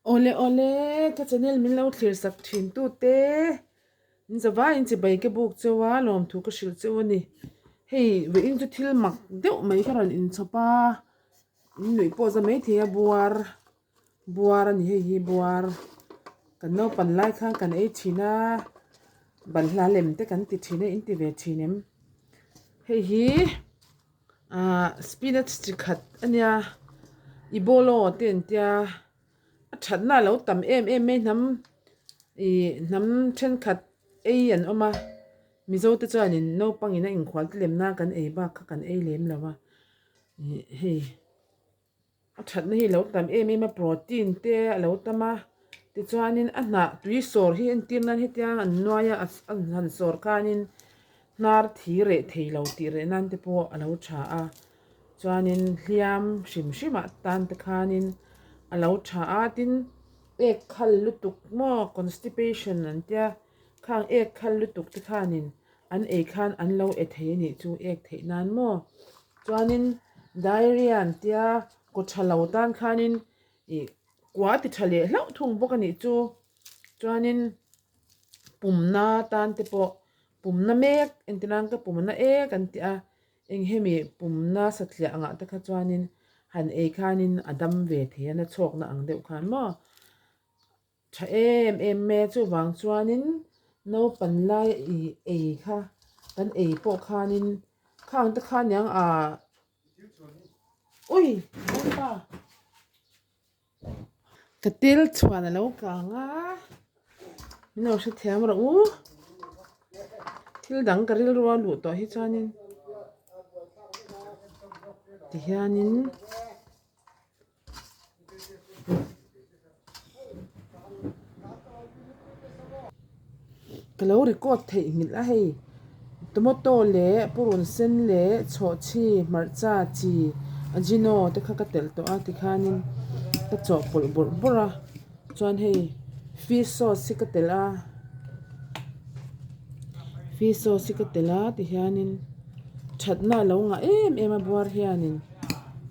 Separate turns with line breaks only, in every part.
Awle awle, ka channel min lo thlir sak thin tute, in zavaiin chibai ka buk cheu a, lawmthu ka hrilh cheu a ni. Hei vawiin chu thil mak deuh mai ka rawn inchhawp a, in nuih pawh za maithei a buar buar a ni hei hi buar kan naupan lai khan kan ei thin a, balhla lem te kan ti thin a, in ti ve thin em? Hei hi. Ahh spinach chi khat a nia ibolo te an tia a thatna a lo tam em em mai hnam ih hnam thenkhat ei an awm a mizo te chuanin naupangin a inkhual te lem nan kan ei bak kha kan ei lem lo a ih hei. A thatna hi a lo tam em em a protein te a lo tam a tichuanin a hnah tui sawr hi entir nan hetiang an nuai a an han sawr khanin hnar thi reh thei lo tih reh nan te pawh a lo tha a chuanin hliam hrim hrim ah tan te khanin a lo tha a tin ek khal lutuk maw constipation an tia khang ek khal lutuk te khanin An ei khan an lo e thei a nih chu ek theih nan maw? Chuanin diarrhea an tia kaw tha lo tan khanin ih kua ti tha leh hlauh thung bawk a nih chu. Chuanin pumna tan te pawh pumna mek entir nan ka pumna ek an ti a, eng hemi pumna satliah angah te kha chuanin han ei khanin a dam ve thei a, na chhawkna ang deuh khan maw? Tha em em mai a chuvang chuanin naupan lai ih ei kha kan ei pawh khanin khang te kha aniang ah ui lalpa ka tel chhuan alo kang a min lo hrethiam rawh u thil dang ka rilru a luh tawh hi chuanin tihianin. Ka lo record theih nghilh a hei tomato leh purun sen leh chhawhchhi hmarcha chi ajino te kha ka telh tawh a tikhanin ka chawhpawlh bawrh bawrh a chuan hei fish sauce hi ka telh a fish sauce hi ka telh a tihianin thatna a lo ngah em em a buar hianin.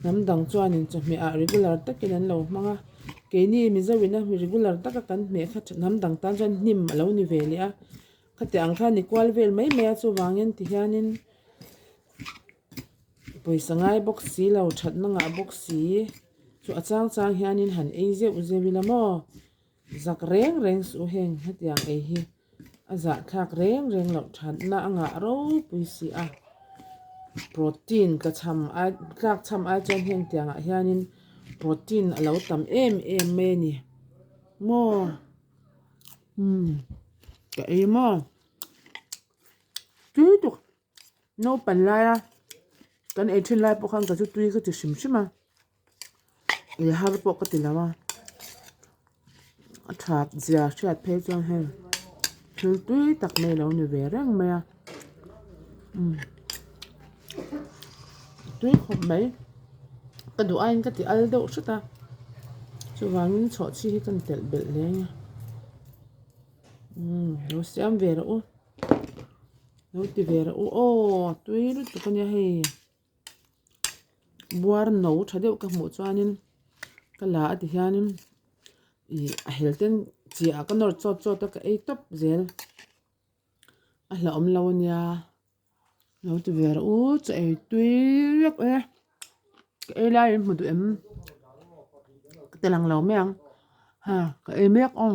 Hnam dang chuanin chawhmeh ah regular takin an lo hmang a, keini Mizo ina regular taka kan hmeh kha hnam dang tan chuan hnim a lo ni ve leh a, khatiang ang khan i kual vel mai mai a chuvangin tihianin pawisa ngai bawk si lo thatna ngah bawk si chu a chang chang hianin han ei zeuh zeuh ila maw. Zak reng reng suh heng hetiang ei hi a zahthlak reng reng loh thatna a ngah ropui si a, protein ka cham ai tlak cham ai chuan heng tiangah hianin protein a lo tam em em mai a ni maw umm ka ei maw tui tuk naupang laia kan ei thin lai pawh khan ka chu tui ka ti hrim hrim a. Ei har pawh ka ti lo a a that zia hriat phei chuan hei thil tui tak mai a lo ni ve reng mai a umm tui khawp mai ka duh aiin ka ti al deuh hret a chuvangin chhawhchhi hi ka ni telh belh hle a nia umm lo siam ve rawh u lo ti ve rawh u aw tui lutuk a nia hei. Buar no tha deuh ka hmuh chuanin ka la a ti hianin ih a hel ten chiah ka nawr chawt chawt a ka ei tawp zel a hlauhawm lo a nia lo ti ve rawh u chaw ei tui vek e ka ei lai in hmu duh em ka ti lang lo mai ang ha ka ei mek aw.